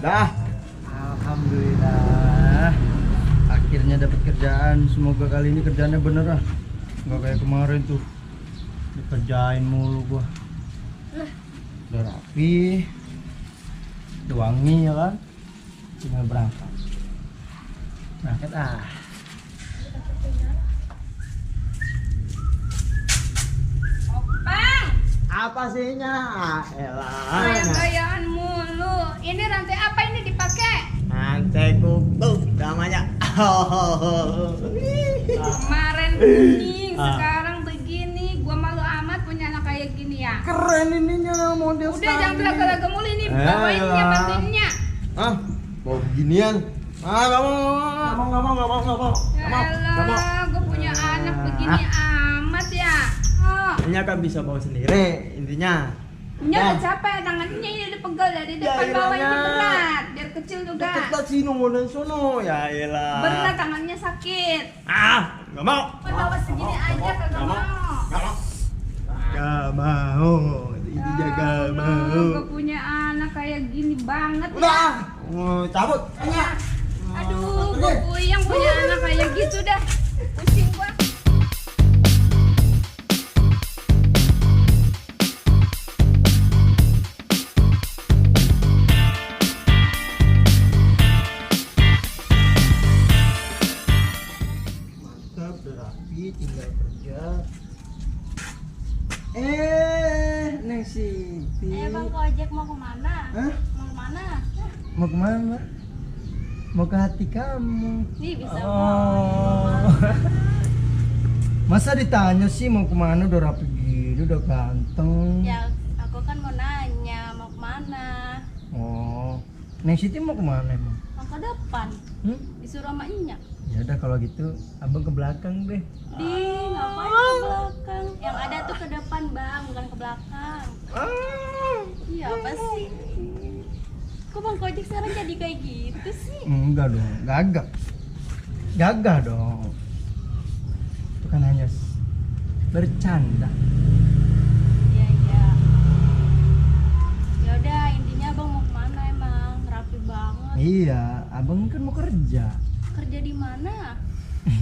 Dah. Alhamdulillah. Akhirnya dapat kerjaan. Semoga kali ini kerjaannya bener lah. Nggak kayak kemarin tuh. Dikerjain mulu gua. Udah rapi. Udah wangi ya kan? Tinggal berangkat. Berangkat Apa sihnya? Elah. Gaya-gayaan mulu. Ini rantai apa ini dipakai? Rantai kuku namanya. Kemarin kuning, sekarang begini. Gua malu amat punya anak kayak gini ya. Keren ininya model. Udah jangan belaga-laga mulu ini. Bawainnya, bantuinnya. Mau beginian? Nggak mau. Ya elah, gua punya anak begini amat ya. Ini kan bisa bawa sendiri intinya. Ini udah capek, tangannya ini udah pegel dari depan bawah ini berat, biar kecil juga. Ketat sih nunggu sono, ya elah. Berat tangannya sakit. Nggak mau. Bawa segini aja kagak mau. Gak mau. Ini jaga mau. Gue punya anak kayak gini banget ya. Udah, cabut. Aduh, gue puyeng punya anak kayak gitu dah. Pusing gua. Udah rapi, tinggal kerja. Neng Siti. Bang Ojek mau kemana? Hah? Mau kemana? Mau kemana, Mbak? Mau ke hati kamu. Nih bisa Masa ditanya sih mau kemana, udah rapi gini, udah ganteng. Ya, aku kan mau nanya mau kemana. Oh, Neng Siti mau kemana emang? Mau ke depan. Disuruh sama Inya. Ya udah kalau gitu, abang ke belakang deh. Ngapain ke belakang? Yang ada tuh ke depan bang, bukan ke belakang. Iya apa sih? Kok Bang Kojek sekarang jadi kayak gitu sih? Enggak dong, gagah dong. Itu kan hanya bercanda. Iya. Ya udah, intinya Bang mau kemana emang? Rapi banget. Iya, abang kan mau kerja. Kerja di mana?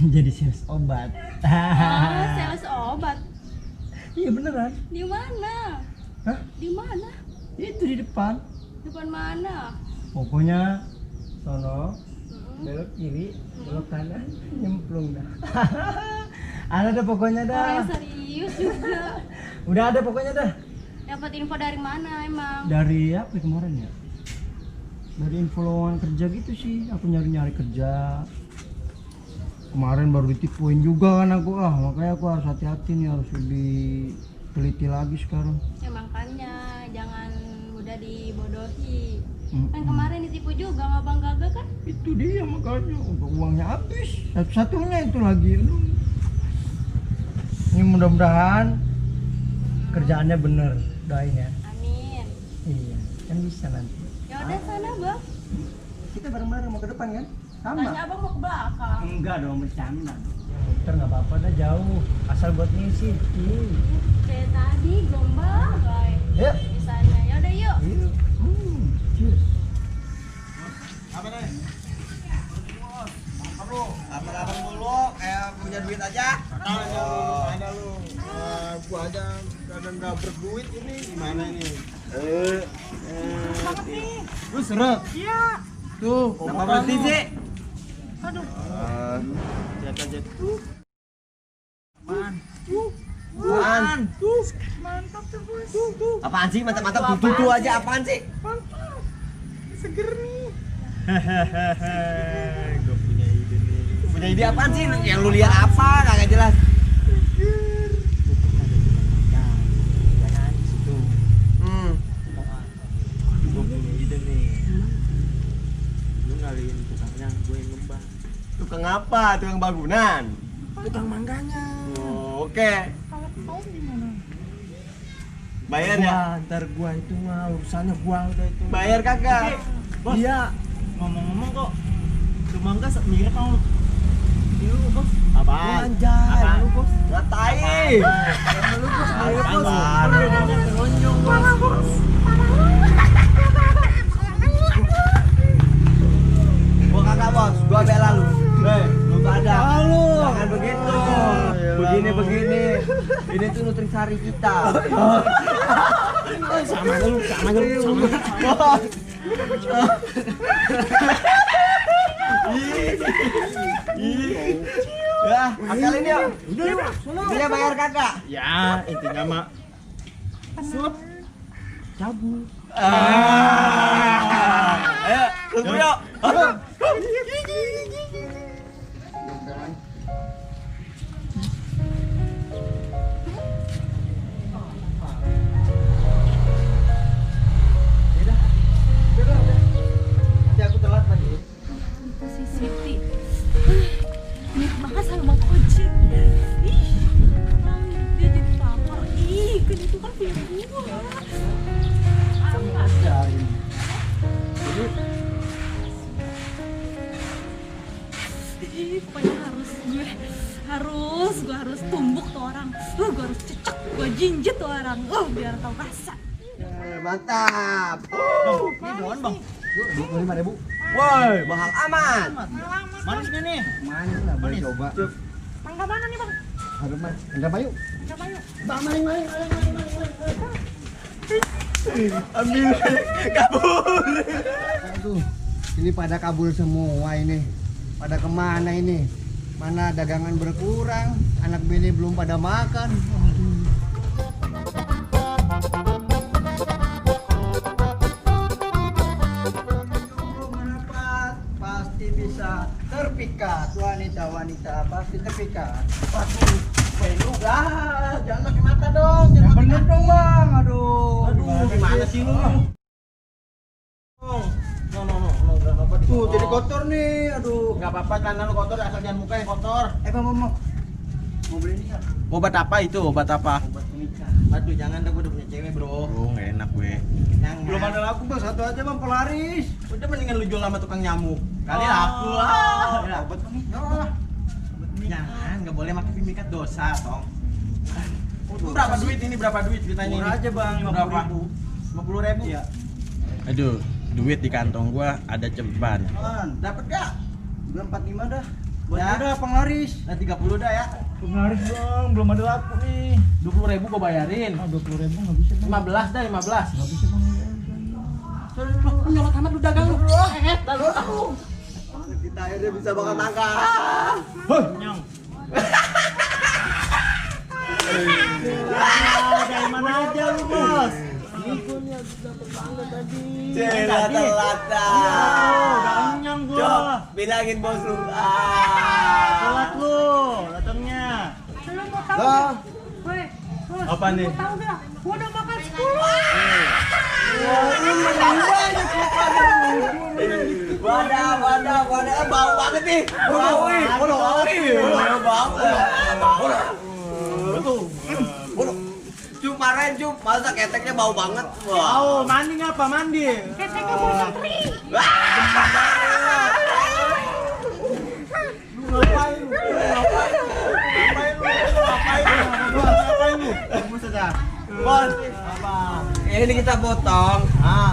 Jadi sales obat. Sales obat. Iya beneran. Di mana? Hah? Di mana? Itu di depan. Depan mana? Pokoknya sono, belok kiri, belok kanan, nyemplung dah. Ada dah pokoknya dah. Serius juga. Udah ada pokoknya dah. Dapat info dari mana emang? Dari apa kemarin ya? Dari info lowongan kerja gitu sih. Aku nyari-nyari kerja. Kemarin baru ditipuin juga kan aku. Makanya aku harus hati-hati nih, harus lebih teliti lagi sekarang. Ya makanya jangan mudah dibodohi. Kan kemarin ditipu juga sama Bang Gaga kan? Itu dia makanya, uangnya habis. Satu-satunya itu lagi. Aduh. Ini mudah-mudahan kerjaannya bener, doain ya. Amin. Iya, kan bisa nanti. Ya udah sana Bang. Kita bareng-bareng mau ke depan kan? Sama. Tanya Abang mau ke belakang. Enggak dong, bercanda. Ntar nggak apa-apa dah, jauh. Asal buat ngisi. Kayak tadi gombal guys. Yuk. Misalnya ya udah yuk. Yuk. Cheers. Apa nih? Abang dulu, kayak punya duit aja. Ada lu. Gua aja kadang nggak berduit ini gimana ini? Lu seret? Iya. Tuh, Kenapa berhenti sih? Aduh. Lihat aja tuh. apaan? Apaan? Mantap tuh bos. Apaan sih? Mantap-mantap tuh aja apaan sih? Mantap. Seger nih. Gue punya ide nih. Punya ide apaan sih? Yang lu lihat apa? Kagak jelas. Jangan di situ. Gue punya ide nih. Lu ngalihin tukangnya, gue yang ngembang. Tukang apa? Tukang bangunan? Tukang mangganya. Oh, oke. Kalau tahu gimana? Bayar ya? Ntar gua itu mah urusannya gua udah itu. Bayar kagak? Bos, Iya. ngomong-ngomong kok semangka mirip sama Apaan? Apaan lu, Bos? Gatai. Lu, Bos. Ayo, Bos. Telonjong, Bos. Gua kagak, Bos. Gua bela lu. Lu pada. Jangan begitu. Begini. Ini tuh nutrisari kita. Sama dulu. Bos. Ya, akalin yuk. Dia bayar kagak? Ya, intinya mah sup cabut. Ayo, tunggu yuk. Nanti aku telat lagi. Itu si Siti. Mirip banget sama Bang Ojek. Ih, dia jadi lapar. Ih, kan itu kan punya gua. Ajarin. Ih, pokoknya gue harus tumbuk tuh orang. Gue harus cecek, gue jinjit tuh orang. Biar tahu rasa. Mantap. Ini doan, Bang. 25.000. Woi, mahal amat. Manis gak nih? Manis lah, boleh coba. Mangga mana nih, Bang? Harus mas. Enggak Bayu. Coba yuk. Maling. Ambil kabur. Aduh, ini pada kabur semua ini. Pada kemana ini? Mana dagangan berkurang, anak bini belum pada makan. Merapat, pasti bisa terpikat. Wanita pasti terpikat. Waduh, penuh dah. Jangan pakai mata dong. Jangan bener dong bang. Aduh, Gimana sih lu? No, enggak apa-apa. Tuh jadi kotor nih. Aduh. Enggak apa-apa, celana lu kotor asal jangan muka yang kotor. Bang mau beli ini kan? Obat apa itu? Obat apa? Obat pemikat. Aduh, jangan dah, gue udah punya cewek, Bro. Bro, nggak enak gue. Jangan. Belum ada laku bang, satu aja bang pelaris. Udah mendingan lu jual sama tukang nyamuk. Kali Oh. laku lah. Obat pemikat. Jangan, nggak boleh pakai pemikat dosa, tong. Berapa duit ini? Berapa duit ceritanya ini? Murah aja bang, Berapa? 50.000. 50.000? Iya. Aduh, duit di kantong gua ada ceban. Dapat gak? Udah 45 dah. Buat Ya. udah penglaris. Nah, 30 dah ya. Penglaris bang, belum ada laku nih. 20.000 gua bayarin. 20.000 nggak bisa bang. 15 dah, 15. Nggak bisa bang. Lu nyolot amat lu dagang lu. Lalu. Kita akhirnya bisa bakal tangga. Nyong. Dari mana aja lu, Bos? Celata. Udah kenyang gua. Coba bilangin bos lu. Telat lu datangnya. Lu mau tahu Lah. nggak? Woi, Apa nih? mau tahu nggak? Gua udah makan 10. Wadah. Bau banget nih. Bau. Marahin Cum, masa keteknya bau banget. Oh, mandi ngapa? Mandi. Keteknya mau ngepri. Bos, ini kita potong.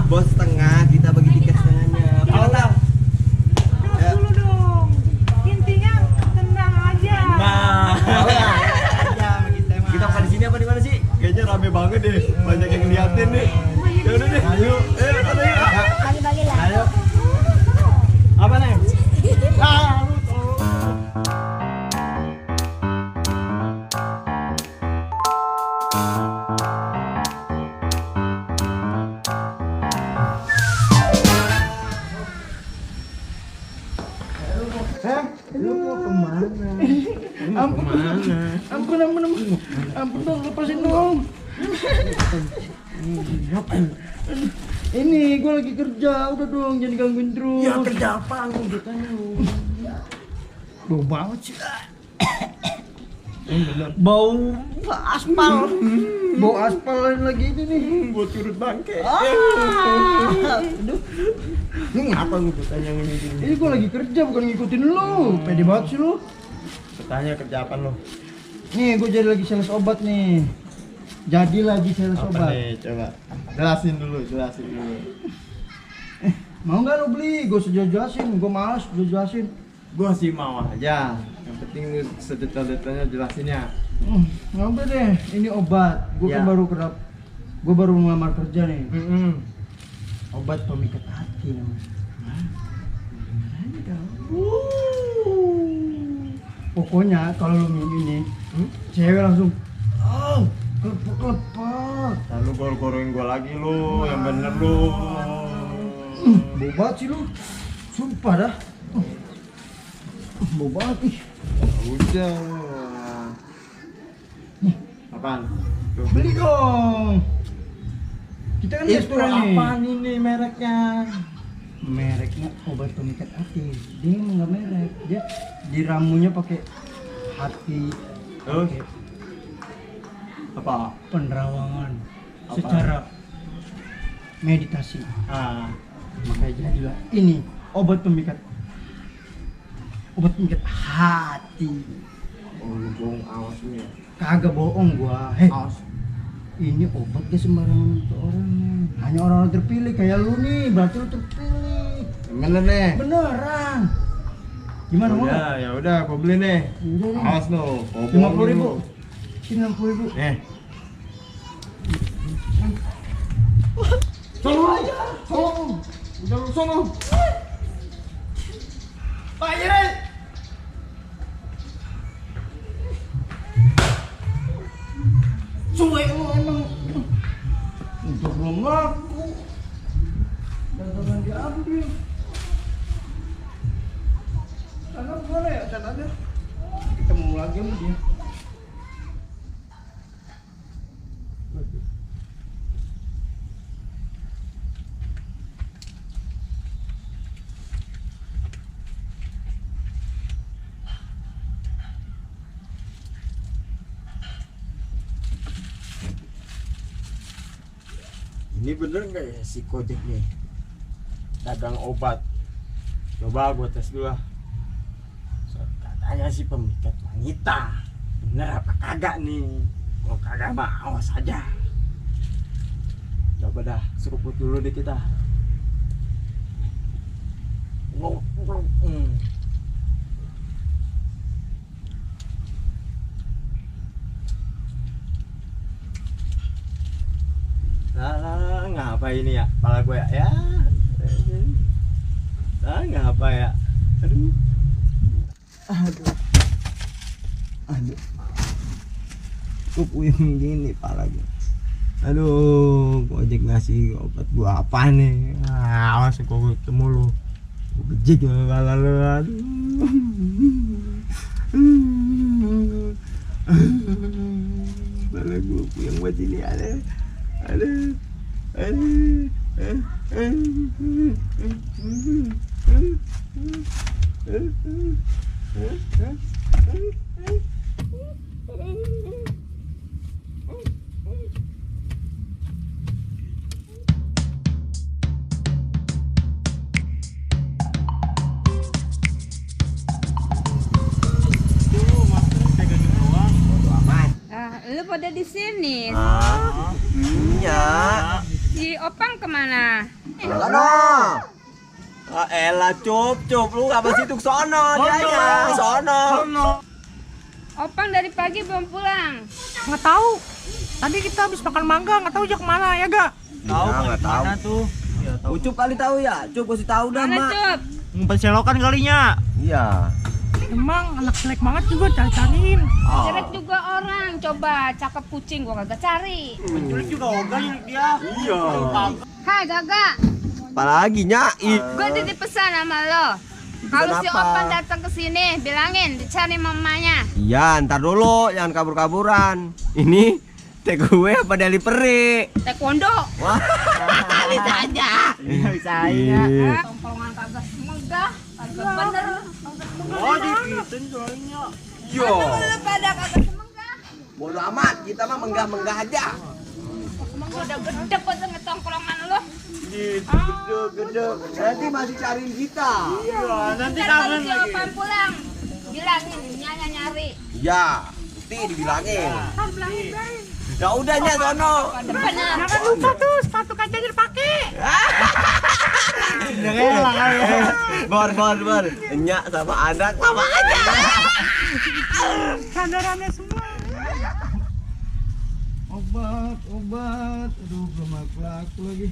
Bos setengah, kita bagi tiket setengahnya. Potong. Terus dulu dong. Intinya tenang aja. Kita makan di sini apa di mana sih? Kayaknya rame banget deh, banyak yang ngeliatin nih. Ya udah deh. Ayo. Bagi-bagi lah. Ayo. Apa nih? Lu mau kemana? Ampun dong, lepasin dong. Ini gue lagi kerja, udah dong jangan gangguin terus. Ya kerja apa lu ditanya lu? Bau banget sih. Bau aspal. Bau aspal lagi ini nih. Buat curut bangke. Aduh. Ini ngapa lu tanya ini? Ini gue lagi kerja bukan ngikutin lu. Pede banget sih lu. Tanya kerja apa lo? Nih gue jadi lagi sales obat nih. Jadi lagi sales Apa obat. nih? Coba jelasin dulu. Mau nggak lo beli? Gue jelasin. Gue malas jelasin. Gua sih mau aja. Yang penting lu sedetail-detailnya jelasinnya. Ngambil deh. Ini obat. Gue Ya. kan gue baru ngelamar kerja nih. Obat pemikat hati namanya. Pokoknya kalau lo minum ini, cewek langsung kelepek. Lalu gor-gorin gua lagi lu, yang bener lu. Bau banget sih lu. Sumpah dah. Bau banget ih. Udah. Apaan? Tuh. Beli dong. Kita kan Itu restoran nih. apaan ini mereknya? Mereknya obat pemikat hati. Dia emang nggak merek. Dia diramunya pakai hati. Terus? Pakai Apa? penerawangan Apa? secara meditasi. Ah, Makanya jadilah ini obat pemikat hati. oh lu bohong, awas lu ya. Kagak bohong gua. Hei, Awas. ini obat gak sembarangan untuk orang. Hanya orang-orang terpilih kayak lu nih, berarti lu terpilih. Bener nih. Beneran. Gimana mau? Ya udah, gua beli nih. Udah nih. Awas lu. 50.000. Sini 60.000. Sono aja. Sono. Udah lu sono. Bayarin. Cuek lu emang. Udah belum laku. Dagangan diambil. Sana mana ya? Sana ada. Ketemu lagi sama dia. Ini bener nggak ya si Kojek nih? Dagang obat. Coba gua tes dulu lah. Katanya sih pemikat wanita. Bener apa kagak nih? Kalau kagak mah awas aja. Coba dah, seruput dulu deh kita. Lah, ngapa ini ya? Kepala gue ya? Lah, ngapa ya? Aduh. Kok puyeng gini kepala gue. Aduh, Gojek ngasih obat gua apa nih? Awas gua ketemu lu. Gua bejek kepala lu. Aduh. Kepala gua puyeng buat ini ada. Aduh. Lu pada di sini. Iya. Si Opang kemana? Sono. Elah cup lu apa sih tuh sono dia aja. Sono. Opang dari pagi belum pulang. Nggak tahu. Tadi kita habis makan mangga, nggak tahu dia kemana ya gak? Tahu enggak tahu. Tuh? Ucup kali tahu ya. Cup kasih tahu dah, Mana Mak. Cup? Ngumpet selokan kalinya. Iya. Emang anak jelek banget juga cari-cariin. Jelek juga orang. Coba cakep kucing gua kagak cari. Penculik juga ogah dia. Iya. Hai Gaga, Apalagi nyai. gua titip pesan sama lo. Kalau si apa? Opang datang ke sini, bilangin dicari mamanya. Iya, ntar dulu, jangan kabur-kaburan. Ini takeaway apa delivery? Taekwondo. Wah. Bisa aja. Bisa Ah, tongkrongan kagak megah, kagak bener. Oh, dikitin soalnya. Yo. Lu pada kagak semegah. Bodoh amat, kita mah menggah-menggah aja. Emang gua udah gede buat ngetongkrongan lo. Gede-gede. Nanti masih cariin kita. Iya, nanti Ntar kalau si Opang pulang, Bilangin, nyanya nyari. Iya, nanti dibilangin. Ya udahnya sono. Jangan lupa tuh sepatu kacanya dipakai. Bor. Nyak sama anak sama aja. Sandarannya semua. Obat. Aduh, belum laku lagi.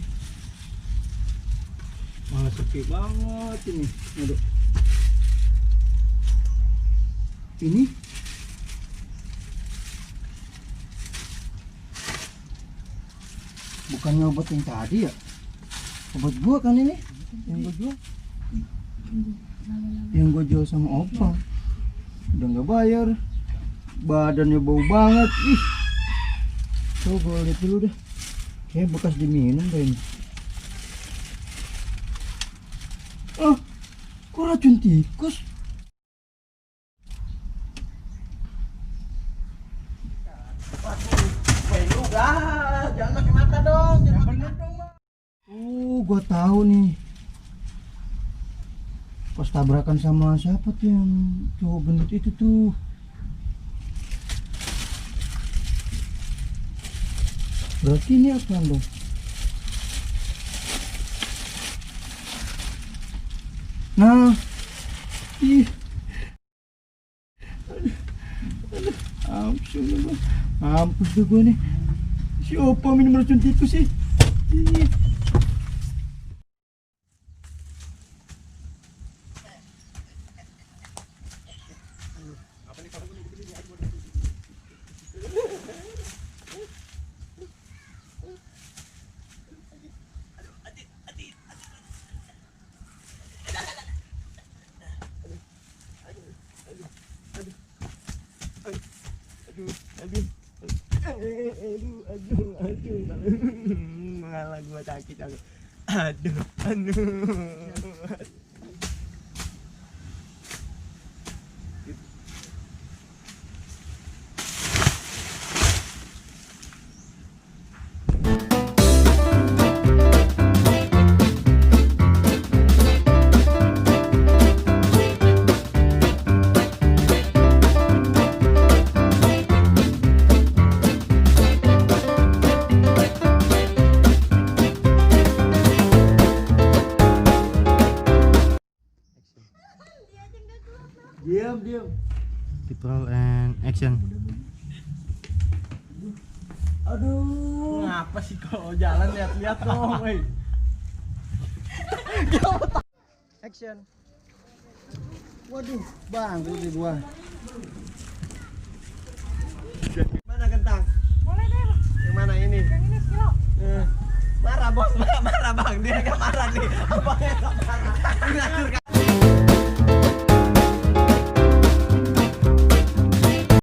Malah sepi banget ini. Aduh. Ini bukannya obat yang tadi ya? Obat gua kan ini yang gua jual. Yang gua jual sama Opa. Udah nggak bayar. Badannya bau banget. Ih. Coba gua lihat dulu deh. Kayak bekas diminum deh ini. Oh, kok racun tikus? Jangan pakai mata dong. Jangan bener dong. Gua tahu nih. Pas tabrakan sama siapa tuh yang cowok gendut itu tuh. Berarti ini apa dong? Nah, ih, mampus deh gue nih. Si Opa minum racun tikus sih. Ih. Malah gua sakit aku. Aduh. Diam. Control and action. Aduh. Ngapa sih kalau jalan lihat-lihat dong, woi. Action. Waduh, bang, di gua. Mana kentang? Boleh deh. Yang mana ini? Yang ini sekilo. Marah bos, marah bang, dia nggak marah nih. Abangnya nggak marah.